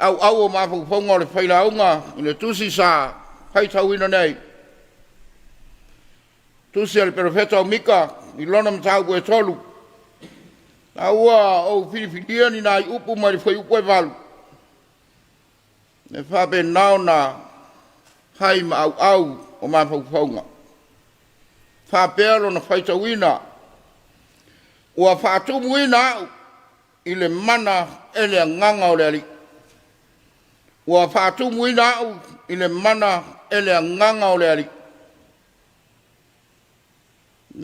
Auau o mafaufauga o le failauga i le tusi sa faitauina nei, tusi a le Perofeta o Mika i lona mataupu e 3. A ua ou filifilia ni nai upu mai le fuaiupu e 8 e faapena ona fai ma auau o mafaufauga. Faapea lona faitauina, ua faatumuina au i le mana e le Agaga o le Alii. Ua faatumuina au i le mana e le Agaga o le Alii.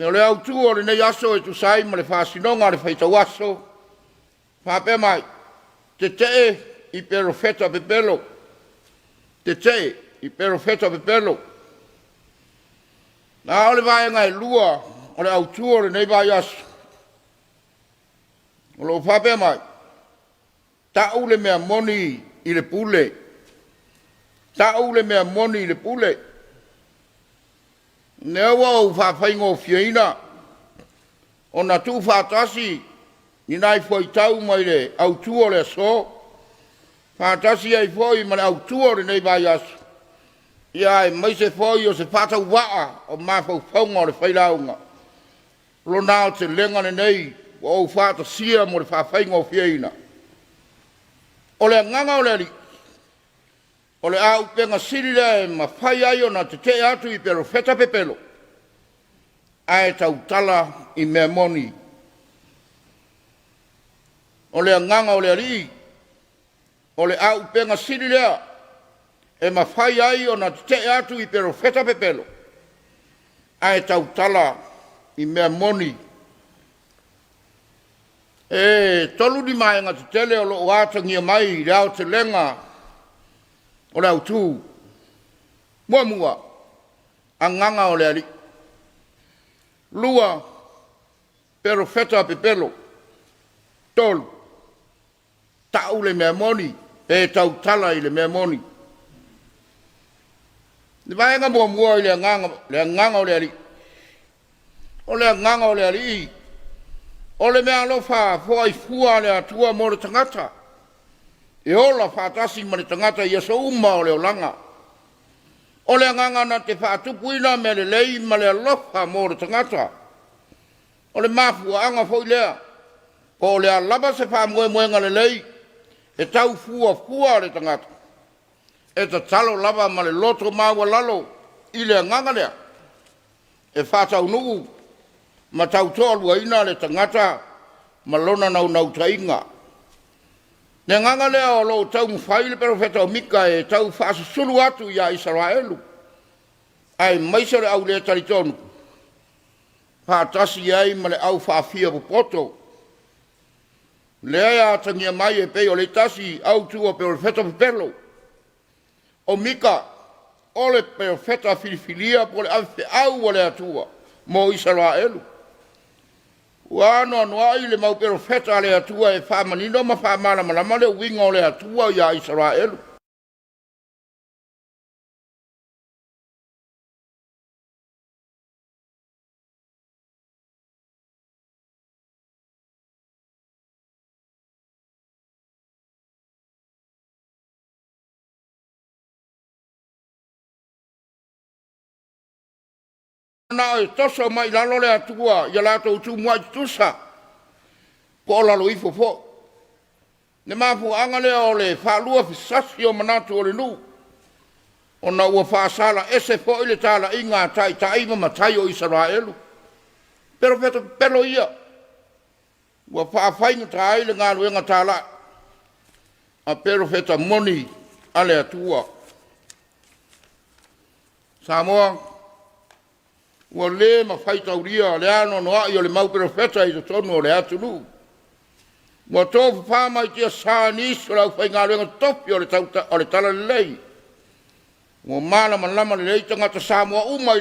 O le autu o lenei aso e tusa ai ma le faasinoga a le faitau aso, faapea mai, tetee i perofeta pepelo, tetee i perofeta pepelo. A o le vaega e 2 o le autu o lenei vaiaso, o lo o faapea mai, tau le mea moni i le pule, tau le mea moni i le pule. O lea ua ou faafaigofieina ona tuufaatasi ni nai fuaitau mai le autu o le aso, faatasi ai foi ma le autu o lenei vaiaso, aemaise foi o se faatauvaa o mafaufauga o le failauga. O lona aotelega lenei ua ou faatasia mo le faafaigofieina. O le agaga o le Alii, o le auupega sili lea e mafai ai ona tetee atu i perofeta pepelo, ae tautala i mea moni. O le agaga o le Alii, o le auupega sili lea e mafai ai ona tetee atu i perofeta pepelo, ae tautala i mea moni. E 3 ni vaega tetele o lo o atagia mai le aotelega o le autu. Muamua, agaga o le Alii. Lua, perofeta pepelo. Tolu, tau le mea moni pe tautala i le mea moni. O le vaega muamua i le agaga o le Alii. O le agaga o le Alii, o le meaalofa foai fua a le Atua mo le tagata, e ola faatasi ma le tagata i aso uma o le olaga. O le agaga na te faatupuina mea lelei ma le alofa mo le tagata. O le mafuaaga foi lea, po o le a lava se faamoemoega lelei e tau fuafua le tagata, e tatalo lava ma le loto maualalo i le agaga lea, e faataunuu ma tautoaluaina le tagata ma lona naunautaiga. O le agaga lea o lo o taumafai le Perofeta o Mika e tau faasusulu atu ia Isaraelu, aemaise o le au le talitonu, faatasi ai ma le aufaafiapopoto. Lea e atagia mai e pei o le tasi autu o perofeta pepelo. O Mika o le perofeta filifilia po o le avefeau a le Atua mo Isaraelu. Ua anoanoai le mau perofeta a le Atua e faamanino ma faamalamalama le uiga o le Atua ia Isaraelu. Manao e toso mai i lalo le Atua ia latou tumuai tutusa po o lalo ifo foi. Le mafuaaga lea o le faaluafesasi o manatu o le nuu, ona ua faasala ese foi le talaiga a taitai ma matai o Isaraelu. Perofeta pepelo ia, ua faafaigata ai le galuega talai a perofeta moni a le Atua. Samoa, ua le mafai taulia le anoanoai o le mau perofeta i totonu o le atunuu. Ua tofafa mai tiasa e nisi o le aufaigaluega totofi o le Talalelei, ua malamalama lelei tagata Samoa uma i le